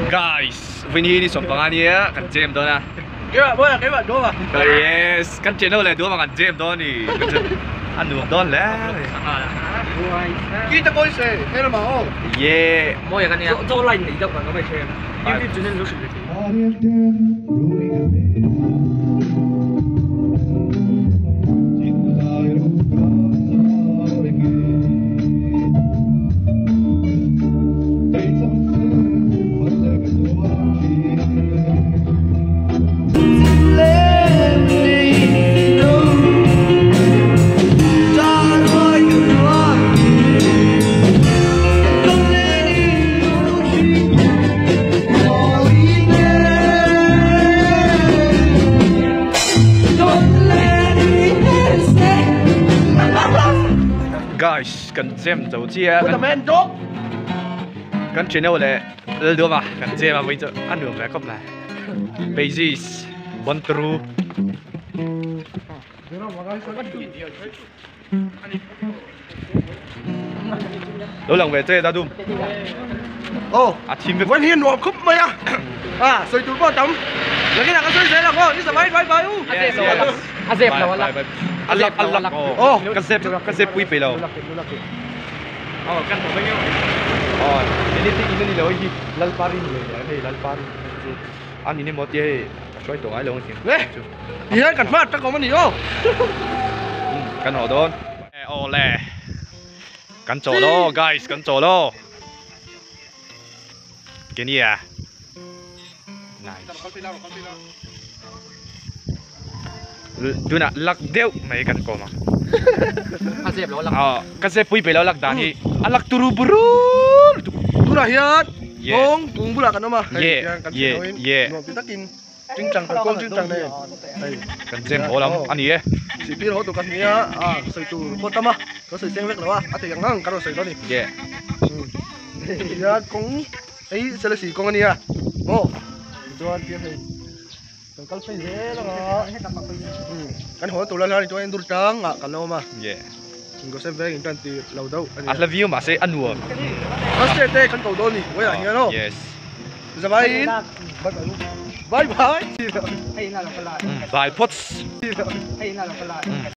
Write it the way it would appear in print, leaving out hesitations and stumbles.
Guys, vini ni 15 nia kan jam dawn a. Keimah mawi keimah duam a. Yes, kan channel leh duam a kan jam dawn ni. A nuam dawn hle mai. Kita kawi se he lamah aw. Yeah. Mawi kan nia. Zo line nei deuh kan awm e ṭhen. YouTube channel lo hrilh ve thei. Guys, kan jam zo chiah kan channel leh Lalduama kan jam a vawi chu a nuam ve khawp mai. Basis bon turu. Lo lang ve che Dadum. Aw A thim vek. Vawiin hi a nuam khawp mai a. A sawi tur pawh a tam. Nakinah ka sawi zel ang aw. Ni zavai bye bye u. A zep lo a lak. A zep lo a lak. A lak a lak aw. Ka zep ka zep pui peih lo. Aw kan tawh vek emaw. Aw anything in a ni lo hei hi Lalpari ni lo hei Lalpari chu a ni emaw tia hei ka hruai tawh ngai lo ang tih Le ti hian kan hma tak awm a ni aw. Kan haw dawn. Aw le kan chawl aw guys kan chawl aw. Kenia nice. Tunah lak deuh mai kan kawm ang. A zep lo a lak. Aw ka zep pui peih lo a lak dan hi a lak turu buru lutuk. Tunah hian kawng tung bulah kan awm a hei hian kan ye ye nuam ti takin tingtang kan kawng tingtang nen hei kan zem haw lam a ni e. Sihphir haw tur kan hnia a sawi tur pawh tam a kan sawi seng vek lo a a theih ang ang kan rawn sawi dawn a ni. Ye. Hian kawng hei Selesih kawng a nia maw tichuan tiang hei. Kan kal phei zel ang a, kan haw tur lai chuan dur tang ah kan awm a, Joseph veng in tan tih lo deuh a ni. A hla viau mahse a nuam. First day te kan ko dawn ni vawiah hian aw. Yes. Zavaiin bye bye. Bye bye. Bye phawts.